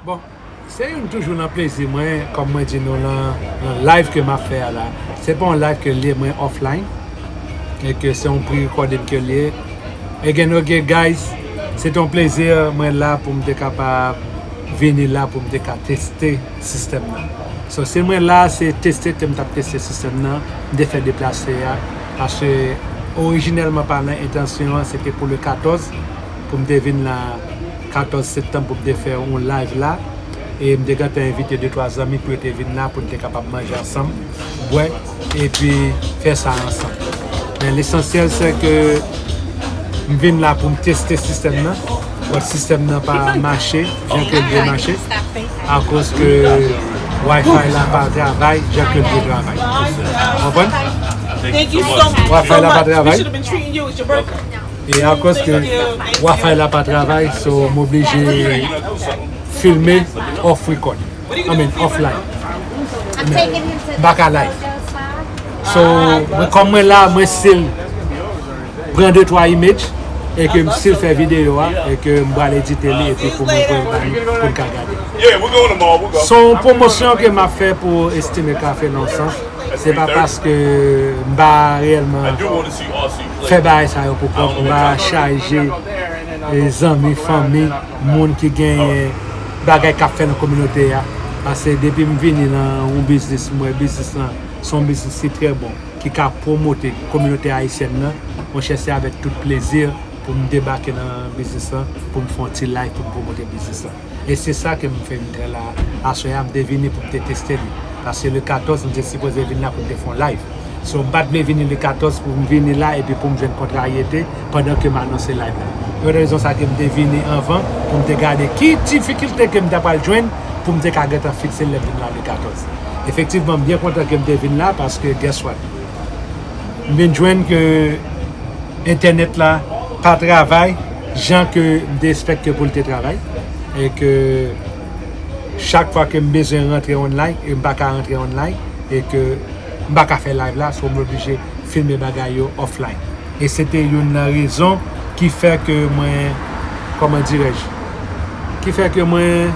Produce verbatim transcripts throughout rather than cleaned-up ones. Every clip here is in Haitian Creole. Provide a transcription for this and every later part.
Bon, se youn toujou nan plezi mwen, kòm mwen di nou nan, nan live ke m ap fè a la. Se pa yon live ke l ye, mwen offline. E ke se yon pre-recording ke l ye. Again, ok, guys, se te yon plezi mwen la pou m te kapab vini la pou m te ka teste sistèm nan. So, si mwen la, se teste ke m t ap teste sistèm nan, m te fè deplase a. Paske, orijinèlman palan, entansyon an, se te pou le katòz, pou m te vin la, katòz septanm, pou m te fè yon live la. E m te gentan envite de twa zanmi pou yo te vin la, pou n te kapab manje ansanm, bwè, epi fè sa ansanm. Men lesansyèl, se ke m vin la pou m teste sistèm nan. But sistèm nan pa mache jan ke l dwe mache. Akoz ke Wi-Fi la pa travay jan ke l dwe travay. Konprann? Wi-Fi la pa travay. E akoz ke Wi-Fi la pa travay, so m oblije filme off record. I mean, offline. I mean, m pa ka live. So, mwen, kòm mwen la, mwen still pran de twa image e ke m still fè videyo a e ke m pral edite li epi pou mwen voye l ba nou pou n ka gade. Se yon pwomosyon ke m ap fè pou Estime Cafe nan yon sans. Se pa paske m pa reyèlman fè bagay sa yo pou kont, m pa chaje e zanmi, fanmi, moun ki genyen bagay k ap fè nan kominote a. Paske depi m vini nan yon biznis, m wè biznis lan se yon biznis ki trè bon, ki ka pwomote kominote ayisyèn nan. Monchè, se avèk tout plezi pou m debake nan biznis lan, pou m fè yon ti live pou m pwomote biznis lan. E se sa ke m fè m fè la aswè a, m te vini pou m te teste li. Paske le katòz, m te sipoze vin la pou m te fè yon live. So, m pa t vle vini le katòz pou m vini la epi pou m jwenn kontraryete pandan ke m anonse live la. E poutèt rezon sa ke m te vini anvan pou m te gade ki difikilte ke m ta pral jwenn pou m te ka gentan fikse l lè m vin la le katòz. Efektivman, m byen kontan ke m te vin la paske, guess what? M vin jwenn ke entènèt la pa travay jan ke m te espèk ke pou l te travay. E ke chak fwa ke m bezwen rantre online, e m pa ka rantre online, e ke m pa ka fè live la, so m oblije filme bagay yo offline. E se te youn nan rezon ki fè ke mwen, kòman dirèj, ki fè ke mwen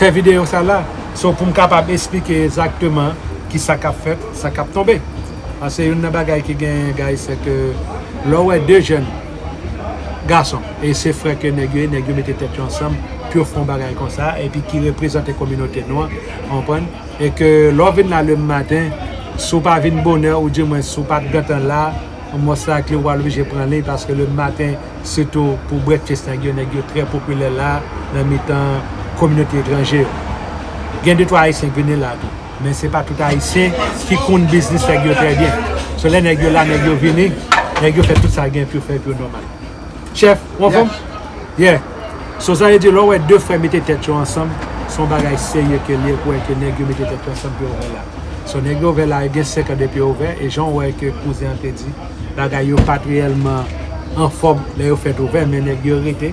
fè videyo sa la. So, pou m kapab esplike egzakteman ki sa k ap fèt, sa k ap tonbe. Paske youn nan bagay ki genyen, guys, se ke lè w wè de jèn gason, e se frè ke nèg yo ye, nèg yo mete tèt yo ansanm pou yo fè yon bagay konsa, epi ki reprezante kominote nou an, w konprann? E ke lè w vin la le maten, si w pa vin bonè, oudimwen si w pa t gentan la, most likely ou pral oblije pran liy, paske le maten, sitou pou breakfast nèg yo, nèg yo trè popilè la nan mitan kominote etranje yo. Gen de twa Ayisyen k vini la tou, men se pa tout Ayisyen ki konn biznis nèg yo trè byen. So, lè nèg yo la, nèg yo vini, nèg yo fè tout sa gen pou yo fè, pou yo nòmal. Chèf, ou anfòm? Yeah. So, sa vle di, lè w wè de frè mete tèt yo ansanm, se yon bagay serye ke l ye, pou wè ke nèg yo mete tèt yo ansanm pou yo ouvè la. So, nèg yo ouvè la, e gen senk an depi yo ouvè, e jan w wè ke kouzen an te di, bagay yo pa t reyèlman anfòm lè yo fèt ouvè, men nèg yo rete,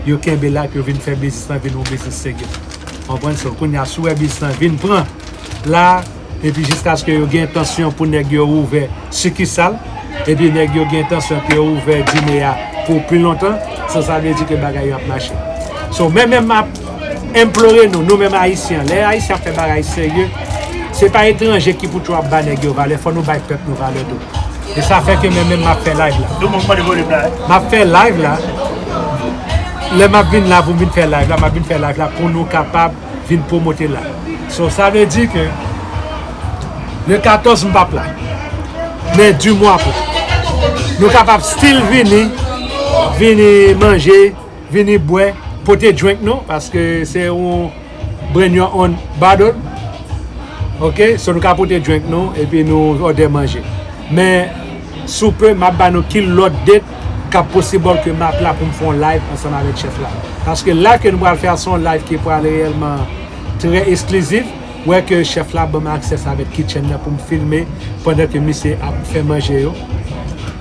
yo kenbe la, epi yo vin fè biznis lan vin yon biznis serye. Konprann? So, kounye a, si w wè biznis lan vin pran, la, epi jiskaske yo gen entansyon pou nèg yo ouvè sikisal, epi nèg yo gen entansyon pou yo ouvè dine a pou pli lontan, so sa vle di ke bagay yo ap mache. So, men menm m ap enplore nou, nou menm Ayisyen, lè Ayisyen ap fè bagay serye, se pa etranje ki pou tjou ap ba nèg yo valè, fò nou bay pèp nou valè tou. E sa fè ke men menm m ap fè live la. Nou mande volim la. M ap fè live la. Lè m ap vin la pou m vin fè live la, m ap vin fè live la pou nou kapab vin pwomote la. So, sa vle di ke le katòz m p ap la. Men di mwa pou nou kapab still vini, vini manje, vini bwè, pote drink nou, paske se yon bring your own bottle. Ok, so nou ka pote drink nou, epi nou òdè manje. Men, sou pe, m ap ba nou ki lòt date k ap posib ke m ap la pou m fè yon live ansanm avèk chèf la. Paske live ke nou pral fè a, se yon live ki pral reyèlman trè esklizif. Wè ke chèf la ban m aksès avèk kitchen nan pou m filme pandan ke misye ap fè manje yo.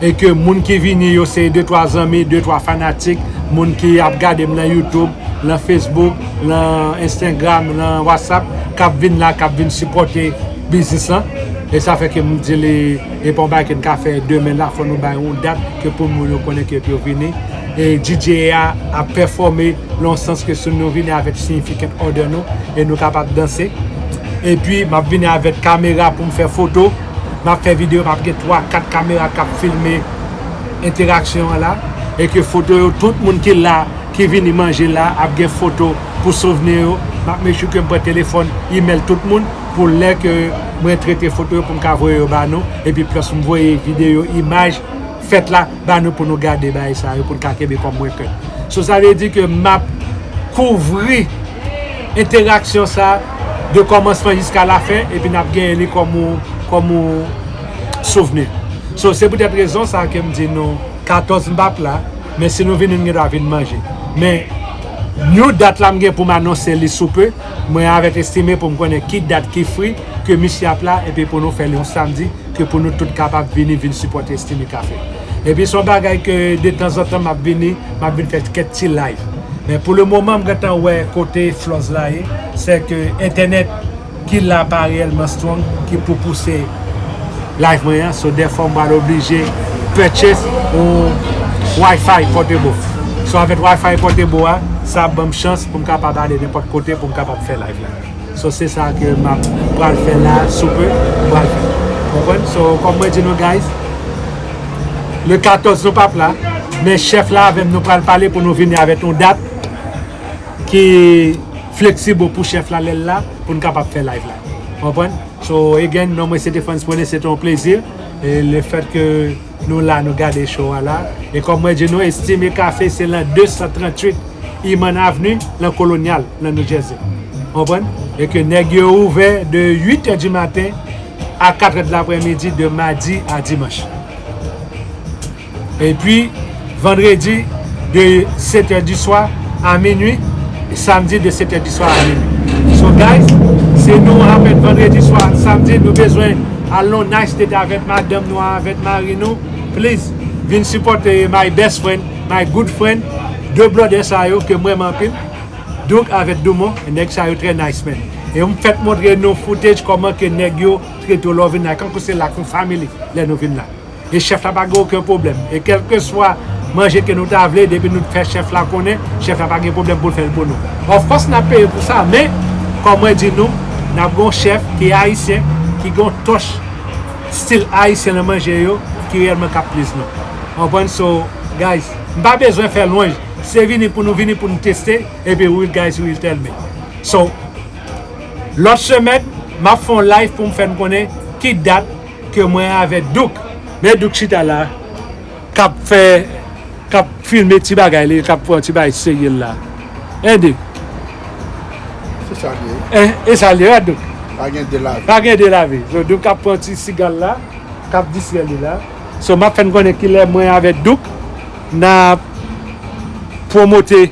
E ke moun ki vini yo se de twa zanmi, de twa fanatik, moun ki ap gade m nan YouTube, nan Facebook, nan Instagram, nan WhatsApp, k ap vin la, k ap vin sipòte biznis lan. E sa fè ke m di li, e pa yon bagay ke n ka fè demen la, fò nou bay yon dat ke pou moun yo konnen ke pou yo vini. E D J a ap pèfòme nan yon sans ke si nou vini avèk significant other nou e nou kapab danse. Epi m ap vini avèk kamera pou m fè foto. M ap fè videyo, m ap gen twa, kat kamera k ap filme enteraksyon an la. E ke foto yo, tout moun ki la, ki vini manje la, ap gen foto pou souvni yo. M ap make sure ke m pran telefòn, imèl tout moun pou lè ke mwen trete foto yo pou m ka voye yo ba nou. Epi plis m voye videyo, imaj fèt la ba nou pou nou gade bagay sa yo, pou n ka kenbe kòm rekèd. So, sa vle di ke m ap kouvri enteraksyon sa de kòmansman jiska lafen, epi n ap genyen li kòm yon, kòm yon souvni. So, se poutèt rezon sa ke m di nou, katòz m p ap la, men si nou vini, nou gen dwa vin manje. Men, yon dat la m gen pou m anonse li sou pe, mwen avèk Estime pou m konnen ki dat ki fri ke misye ap la, epi pou nou fè li yon samdi, ke pou nou tout kapab vini, vin sipòte Estime Cafe. Epi se yon bagay ke de tanzantan m ap vini, m ap vin fè kèk ti live. Men pou le moman, m gentan wè kote flaws la ye, se ke entènèt ki la pa reyèlman strong, ki pou pouse live mwen an. So, dèfwa m pral oblije purchase yon Wi-Fi portable. So, avèk Wi-Fi portable a, sa ap ban m chans pou m kapab ale nenpòt kote pou m kapab fè live la. So, se sa ke m ap pral fè la, sou pe, m pral fè. Konprann? So, kòm mwen di nou, guys, le katòz nou p ap la, men chèf la avè m, nou pral pale pou nou vini avèk yon dat ki fleksib pou chèf la lè l la, pou n kapab fè live la. Konprann? So, again, non mwen se Stefans Pwene, se te yon plezi. E le fèt ke nou la, nou gade show a la. E kòm mwen di nou, Estime Cafe, se lan de san tranntuit Iman Avenue, lan Kolonyal, lan New Jersey. Konprann? E ke nèg yo ouvè de uit è di maten a kat è de laprèmidi, de madi a dimanch. Epi, vandredi, de sèt è di swa a minui, samdi de sèt è di swa a minui. So, guys, si nou apèn vandredi swa, samdi, nou bezwen al nan nice date avèk madanm nou, avèk mari nou, please, vin sipòte my best friend, my good friend, de brother sa yo ke m renmen anpil. Douk avèk Doumon, nèg sa yo trè nice, man. E m fèk montre nou footage kòman ke nèg yo trete w lè w vin la, kankou se like yon family lè nou vin la. E chèf la pa gen okenn pwoblèm. E kèlkeswa manje ke nou ta vle, depi nou fè chèf la konnen, chèf la pa gen pwoblèm pou l fè l pou nou. Of course, n ap peye pou sa, men, kòm mwen di nou, n ap gen yon chèf ki ayisyen, ki gen yon touch stil ayisyen nan manje yo, ki reyèlman k ap please nou. Konprann? So, guys, m pa bezwen fè lwanj. Se vini pou nou vini pou nou teste, epi real guys will tell me. So, lòt semèn, m ap fè yon live pou m fè n konnen ki dat ke mwen avèk Douk. Men Douk chita la, k ap fè, k ap filme ti bagay li, k ap pran ti bagay serye l la. Hein, Douk? Se sa l ye. Hein, e sa l ye, wi, Douk? Pa gen de lavi. Pa gen de lavi. So, Douk ap pran ti siga l la, k ap distrè li la. So, m ap fè n konnen kilè mwen avèk Douk, n ap pwomote,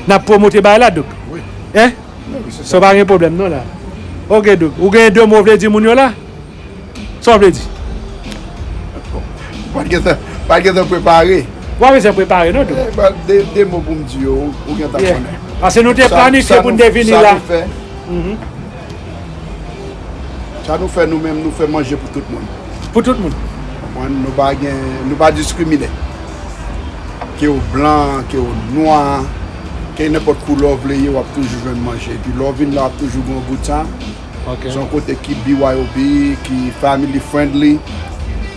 n ap pwomote bagay la, Douk. Wi. Hein? Wi, wi, se sa. So, pa gen pwoblèm, non, la. Ok, Douk. Ou gen de mo w vle di moun yo la? Sa w vle di? Pa t gentan, pa t gentan prepare. W ap bezwen prepare, non, Douk? Eh, ba, de, de mo pou m di yo, ou, ou gentan konnen. Paske nou te planifye pou n te vini la. Sa nou fè, mhm, sa nou fè nou menm, nou fè manje pou tout moun. Pou tout moun. Konprann? Nou pa gen, nou pa diskrimine. Ke w blan, ke w nwa, ke nenpòt koulè w vle ye, w ap toujou jwenn manje. Epi lè w vin la, w ap toujou gen yon good time. Ok. Se yon kote ki B Y O B, ki family friendly.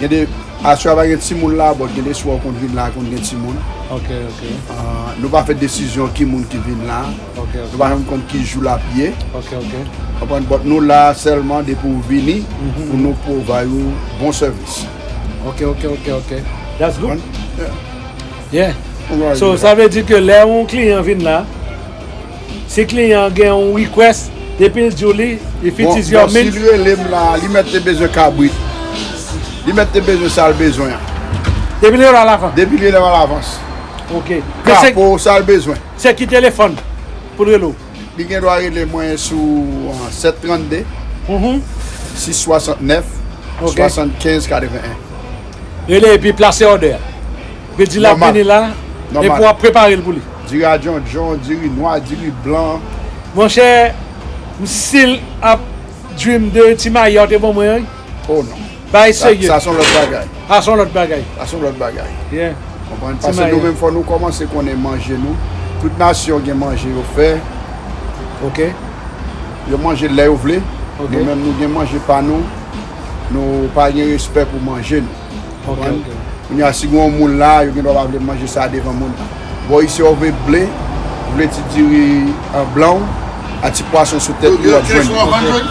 Gen de, aswè a pa gen timoun la, but gen de swa w konn vin la, konn gen timoun. Ok, ok. Ah, nou pa fè desizyon ki moun ki vin la. Ok, ok. Nou pa janm konn ki jou l ap ye. Ok, ok. Konprann? But nou la sèlman depi w vini, mhm, pou nou provide ou bon sèvis. Ok, ok, ok, ok. That's good. Konprann? Yeah. Yeah. Alright, so, yeah. Sa vle di ke lè yon kliyan vin la, si kliyan gen yon request, depi l di w li, if it is your means. Bon, bon, si l rele m la, li mèt te bezwen kabrit. Li mèt te bezwen sa l bezwen an. Depi l rele w avan. Depi l rele m avan. Ok. Kapo, sa l bezwen. Se ki telefòn pou l rele w? Li gen dwa rele mwen sou, ah, sèt trannde, mhm, sis swasantnèf, ok, swasannkenz katreven en. Rele epi plase òdè a. Epi di l ap vini la, epi w ap prepare l pou li. Diri a djondjon, diri nwa, diri blan. Monchè, m still ap dream de ti mayi a w te ban mwen an, wi. Oh non. Bagay serye. Sa, sa se yon lòt bagay. Sa se yon lòt bagay. Sa se yon lòt bagay. Yeah. Konprann? Paske nou menm, fò nou kòmanse konnen manje nou. Tout nasyon gen manje yo fè. Ok. Yo manje lè yo vle. Ok. Nou menm, nou gen manje pa nou. Nou pa gen respè pou manje nou. Ok, konprann? Ok. Kounye a, si gen yon moun la, yo gen dwa pa vle manje sa devan moun nan. Bò isi a, ou vle ble, ou vle ti diri an blan, a ti pwason sou tèt li, w ap jwenn li.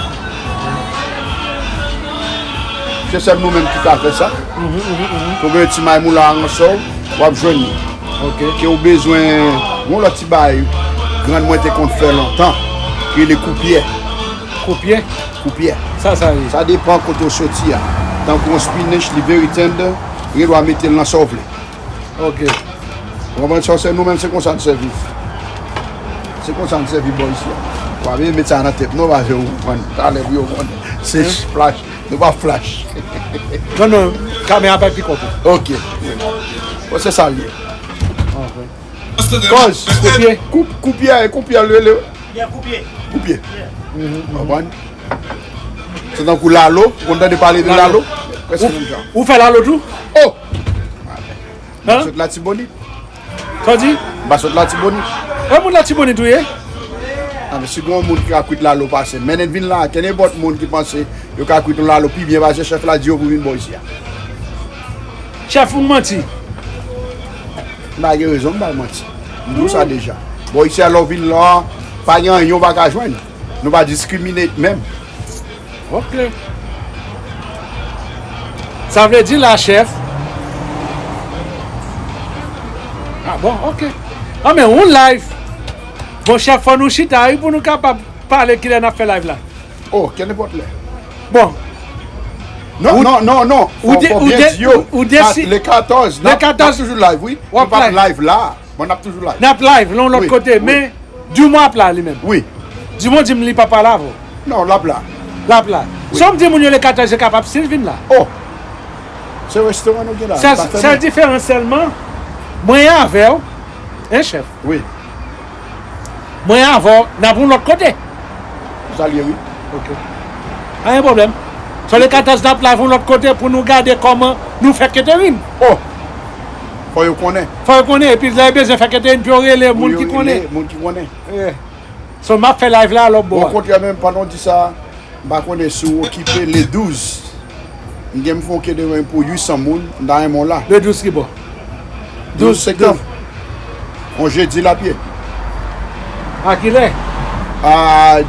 Se sèl nou menm ki ka fè sa. Ou gen ti maymoula ransò w, w ap jwenn li. Ok. Ke ou bezwen yon lòt ti bagay, grann mwen te konn fè lontan, ki rele koupyè. Koupyè? Koupyè. Sa, sa ye? Sa depan kote w soti a. Tankou yon spinach, li very tender, ou gen dwa mete l nan sa w vle. Ok. Ou konprann sa, se nou menm, se konsa n sèvi. Se konsa n sèvi bò isi a. W ap met sa nan tèt nou, paske ou konprann. Talè pou yo konnen. Se flash. Nou pa flash. Non, non, kamera pa pi kòb. Ok. Bon, se sa l ye. Ok. Kòz, koupyè. Koup, koupyè, koupyè, l rele. Koupyè. Koupyè. Konprann? Se tankou lalo. Ou konn tande pale de lalo? Prèske menm jan. Ou fè lalo tou? Oh! M pa sot Latibonit. Sa w di? M pa sot Latibonit. E moun Latibonit ou ye? A, men si gen yon moun ki ka kwit lalo pase, mennen vin la, kenenpòt moun ki panse yo ka kwit yon lalo pi byen pase chèf la, di yo pou vin bò isi a. Chèf, ou manti. M pa gen rezon, m pa manti. M di w sa deja. Bò isi a, lè w vin la, pa gen anyen w pa ka jwenn. Nou pa discriminate menm. Ok. Sa vle di la, chèf. Ah bon, ok. Ah, men ou live. Bon, chèf, fò nou chita, wi, pou nou kapab pale kilè n ap fè live la. Oh, kenenpòt lè. Bon. Non, non, non, non. Fò, fò byen di yo. Ou de-, ou, ou desi-, le katòz, le katòz, n ap, n ap toujou live, wi. Nou p ap live la, men n ap toujou live. N ap live, nan yon lòt kote, men Dumont ap la li menm. Wi. Dumont di m li p ap pale avè w. Non, l ap la. L ap la. Wi. Sa w di moun yo le katòz yo kapab si l vin la. Oh! Se restoran nou gen la. Sèl, sèl diferans sèlman, mwen avè w, en chèf. Wi. Mwen avè w, n ap yon lòt kote. Sa l ye, wi. Ok. Pa gen pwoblèm. Se le katòz n ap live yon lòt kote pou nou gade kòman nou fè catering. Oh! Fò yo konnen. Fò yo konnen, epi lè yo bezwen fè catering, pou yo rele moun ki konnen. Rele moun ki konnen. Yeah. So, m ap fè live la lòt bò a. Okontrè, menm pandan w di sa, m pa konnen si w okipe le douz. M gen m fè yon catering pou uit san moun, m ta renmen w la. Le douz ki bò? Douz septanm. On jedi l ap ye. A kilè? A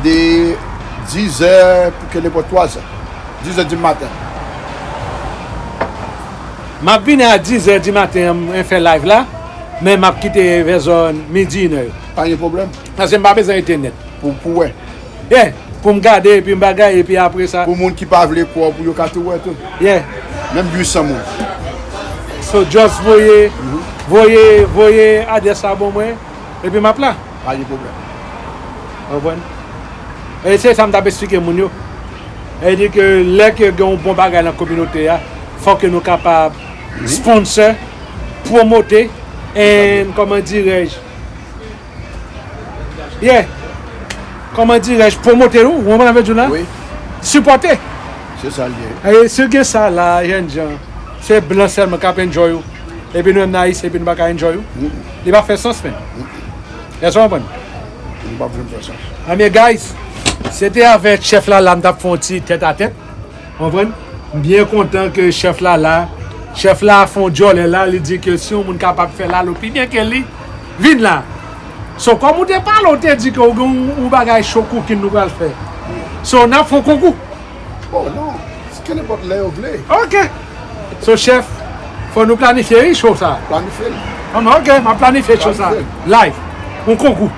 de dizè pou kenenpòt twazè. Dizè di maten. M ap vini a dizè di maten an, mwen fè live la, men m ap kite vè zòn midi, inè yo. Pa gen pwoblèm. Paske m pa bezwen entènèt. Pou, pou wè. Yeah, pou m gade epi m bagay, epi apre sa. Pou moun ki pa vle kwè w, pou yo ka tou wè tou. Yeah. Menm uit san moun. So, just voye, voye, voye adrès la ban mwen, epi m ap la. Pa gen pwoblèm. Ou konprann? E se sa m t ap eksplike moun yo. E di ke lè ke gen yon bon bagay nan kominote a, fò ke nou kapab sponsor, pwomote, and, kòman dirèj, yeah. Kòman dirèj, pwomote, ou konprann sa m vle di w la? Wi. Sipòte. Se sa l ye. E si w gen sa la, jènjan, se blan sèlman k ap enjoy ou. Epi nou menm n Ayisyen, epi nou pa ka enjoy ou. Li pa fè sans, men. Èske w konprann? Li p ap janm fè sans. Ebyen, guys, se te avèk chèf la la m t ap fè yon ti tèt a tèt. Konprann? M byen kontan ke chèf la la. Chèf la fè yon djòlè la, li di ke si yon moun kapab fè lalo pi byen ke li, vin la. So, kòm ou te pale, ou te di ke ou gen yon, yon bagay show cooking nou pral fè. So, n ap fè yon konkou. Oh non, kenenpòt lè yo vle. Ok. So, chèf, fò nou planifye, wi, show sa. Planifye l. Ah, non, ok, m ap planifye show sa. Planifye l. Live. Yon konkou.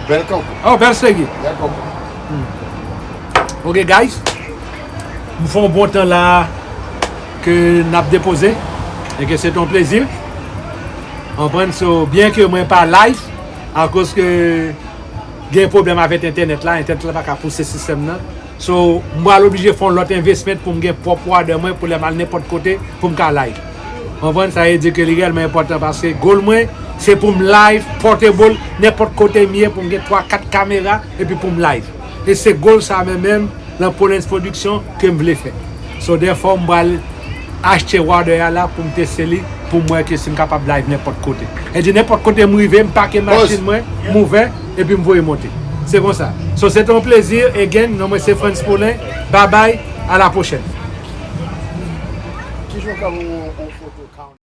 Bèl konkou. Oh, bèl seri. Bèl konkou. Ok, guys. M fè yon bon tan la ke n ap depoze. E ke se te yon plezi. Konprann, so, byen ke mwen pa live, akoz ke gen pwoblèm avèk entènèt la, entènèt la pa ka pouse sistèm nan. So, m pral oblije fè yon lòt investment pou m gen pwòp water mwen pou lè m al nenpòt kote pou m ka live. Konprann? Sa vle di ke li reyèlman enpòtan paske goal mwen, se pou m live, portable, nenpòt kote m ye, pou m gen twa, kat kamera, epi pou m live. E se goal sa menm, menm, nan Polens Production ke m vle fè. So, therefore, m pral achte water a la pou m teste li, pou m wè ke si m kapab live nenpòt kote. E di nenpòt kote m rive, m pake machin mwen, m ouvè, epi m voye monte. Se konsa. So, se te yon plezi, again, non mwen se Frantz Paulin. Bye bye, à la prochaine. Ki jan w ka ban mwen yon foto?